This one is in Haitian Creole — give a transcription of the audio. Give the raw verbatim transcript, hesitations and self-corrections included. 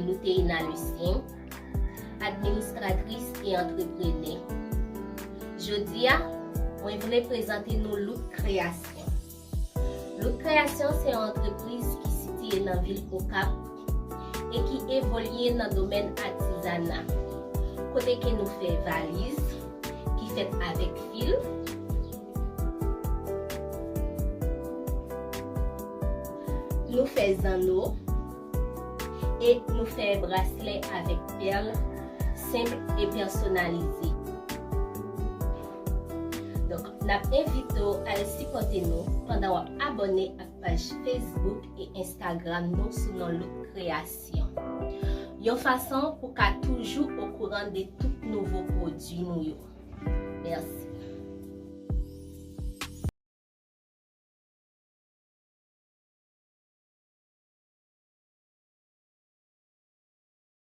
Louteina Lucien, administratris e antreprenè. Jodi a, mwen vle prezante nou Lout Kreyasyon. Lout Kreyasyon se yon antrepriz ki sitiye nan vil Okap e ki evolye nan domèn atizana, kote ke nou fè valiz ki fèt avèk fil, nou fè zanno e nou fè braslè avèk pèl senp e pèsonalize. Donk, n ap envite w al sipòte nou pandan w ap abòne ak paj Facebook e Instagram nou sou non Lout Kreyasyon. Yon fason pou ka toujou okouran de tout nouvo pwodui nou yo. Mèsi.